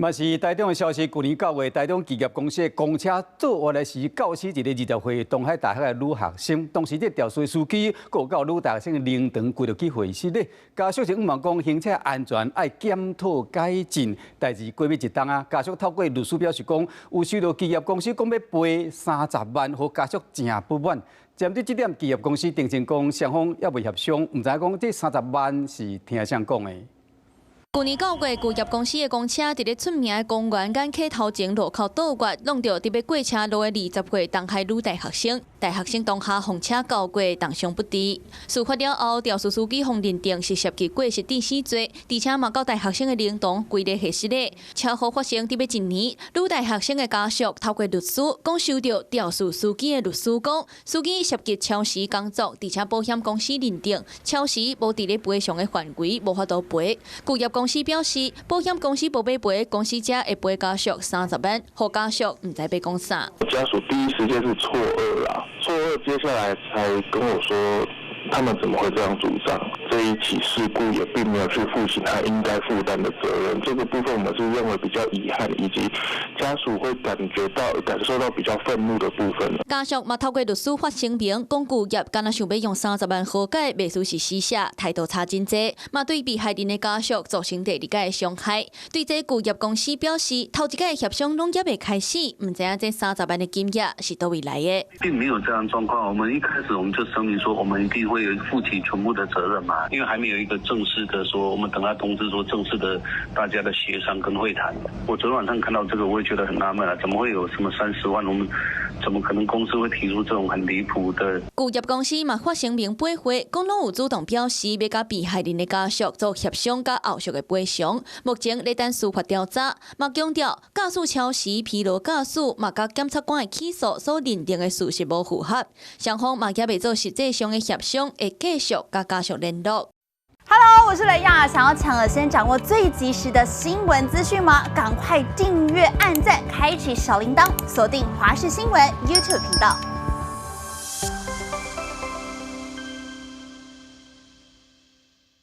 嘛是台中的消息，舊年9月，台中巨業公司的公車倒彎的時，轎死一个20歲東海大學的女學生。當時這肇事司機閣有佮女大學生靈堂跪落去會失咧。家屬是向望講行車安全愛檢討改進。代誌過欲一冬啊，家屬透過律師表示講，有收到巨業公司講欲賠30萬，予家屬誠不滿。針對這點，巨業公司澄清講，雙方猶未協商，毋知講這三十萬是聽誰講的。舊年9月，巨業公司的公車佇咧出名的公園間溪頭前路口倒彎，挵著佇欲過車路的20歲東海女大學生。大學生當下予車轎過，重傷不治。事發了後，肇事司機予認定是涉及過失致死罪，而且嘛佮大學生的靈堂跪咧下失禮。車禍發生佇欲一年，女大學生的家屬透過律師講收著肇事司機的律師講，司機涉及超時工作，而且保險公司認定超時無佇咧賠償的範圍，無法度賠。巨業公司表示，保險公司無欲賠，公司才會賠家屬30萬，予家屬毋知欲講啥。家屬第一時間是錯愕啦，錯愕，接下來才跟我說，他們怎麼會這樣主張？這一起事故也並沒有去負起他應該負擔的責任，這個部分我們是認為比較遺憾，以及家屬會感覺到、感受到比較憤怒的部分。家屬嘛透過律師發聲明，講巨業敢若想欲用三十萬和解，袂輸是施捨，態度差真濟，嘛對被害人的家屬造成第二擺的傷害。對這巨業公司表示，頭一擺協商攏猶未開始，毋知影這三十萬的金額是佗位來的。並沒有這樣狀況，我們一開始我們就聲明說，我們一定會負起全部的責任嘛，因為還沒有一個正式的說，我們等他通知說正式的大家的協商跟會談。我昨天晚上看到這個，我也覺得很納悶啊，怎麼會有什麼30萬？我們怎麼可能公司會提出這種很離譜的？巨業公司嘛發聲明駁回，講攏有主動表示欲佮被害人的家屬做協商，佮後續的賠償。目前咧等司法調查，嘛強調駕駛超時、疲勞駕駛嘛佮檢察官的起訴所認定的事實無符合，雙方嘛猶未做實際上的協商，會繼續佮家屬聯絡。 Hello，我是雷亞，想要搶先掌握最及時的新聞資訊嗎？趕快訂閱、按讚、開啟小鈴鐺，鎖定華視新聞 YouTube 頻道。